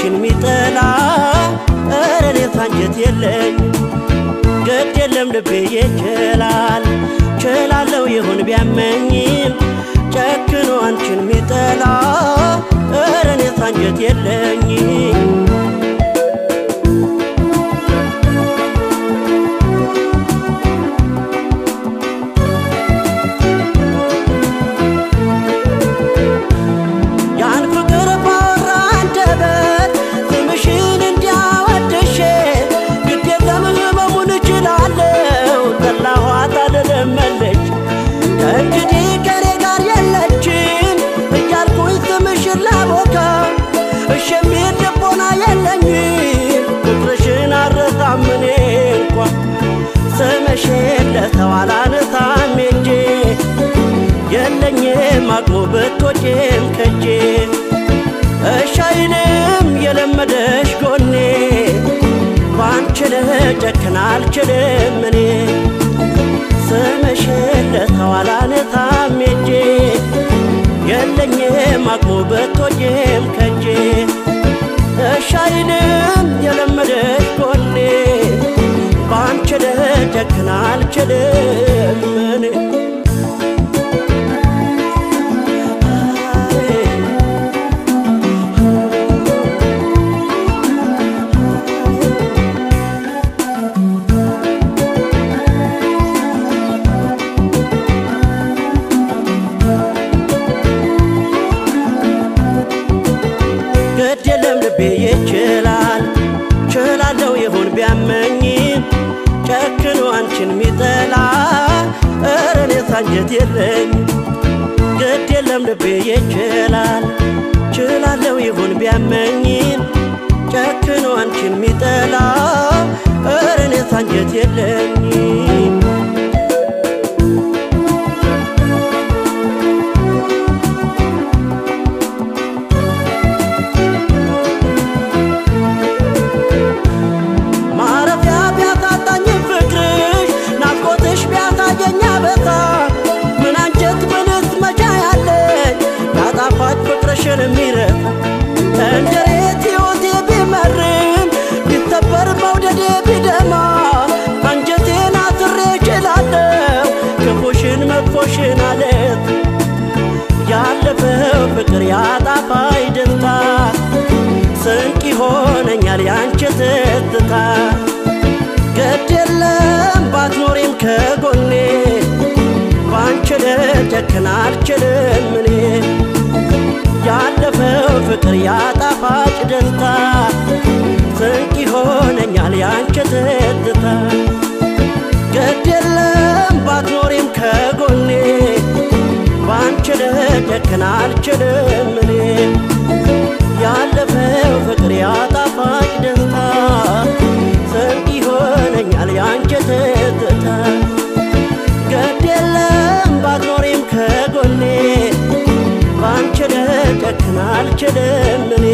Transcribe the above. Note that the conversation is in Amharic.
አንቺን ሚጠላ ኧረ እኔስ አንጀት የለኝ። ግድ የለም ልቤ ይችላል ችላለው ይሁን ቢያመኝም ጨክኖ አንቺን ሚጠላ ኧረ እኔስ አንጀት የለኝ። ያን ፍቅር ባወራ አንደበት ስምሽን እንዲያወድሼ ግድ የለም ህመሙን እችላለሁ ጠላኋት አልልም መልሼ። ከእንግዲህ ከኔ ጋር የለችም እያልኩኝ ስምሽን ላቦካ እሺ የሚል ልቦና የለኝም ፍቅርሽን አልረሳም እኔ እንኳ ስምሽን ለሰው አላነሳም ሄጄ የለኝም አቅሙ ብትወጪም ከጄ እሺ አይልም የለመደሽ ጎኔ ባንቺ ልጨክን አልችልም እኔ ስምሽን ለሰው አላነሳም ሄጄ የለኝም አቅሙ ብትወጪም ከጄ እሺ አይልም የለመደሽ ጎኔ ባንቺ ልጨክን አልችልም እኔ። ግድ የለም ልቤ ይችላል ችላለው ይሁን ቢያመኝም ጨክኖ አንቺን ሚጠላ ኧረ እኔስ አንጀት የለኝ። ግድ የለም ልቤ ይችላል ችላለው ይሁን ቢያመኝም ጨክኖ አንቺን ሚጠላ ኧረ እኔስ አንጀት የለኝ። ማረፊያ ቢያሳጣኝም ፍቅርሽ ናፍቆትሽ ቢያሳየኝ አበሳ ምን አንጀት ምንስ መቻ ያለኝ ያጣፋጭ ፍቅርሽን የሚረሳ እንደ ሬት ሕይወቴ ቢመርም ቢሰበር መውደዴ ቢደማ አንጀቴን አስሬ እችላለሁ ክፉሽን መጥፎሽን አለት ያለፈው ፍቅር ያጣፋጭ ደስታ ስንቅ ይሆነኛል ያንቺ ትዝታ። ግድ የለም ባትኖሪም ከጎኔ ባንቺ ልጨክን አልችልም እኔ ያለፈው ፍቅር ያጣፋጭ ደስታ ስንቅ ይሆነኛል ያንቺ ትዝታ። ግድ የለም ባትኖሪም ከጎኔ ባንቺ ልጨክን አልችልም እኔ ያለፈው ፍቅር ያጣፋጭ ደስታ ስንቅ ይሆነኛል ያንቺ ትዝታ። ግድ የለም ባትኖሪም ከጎኔ ባንቺ ልጨክን አልችልም እኔ።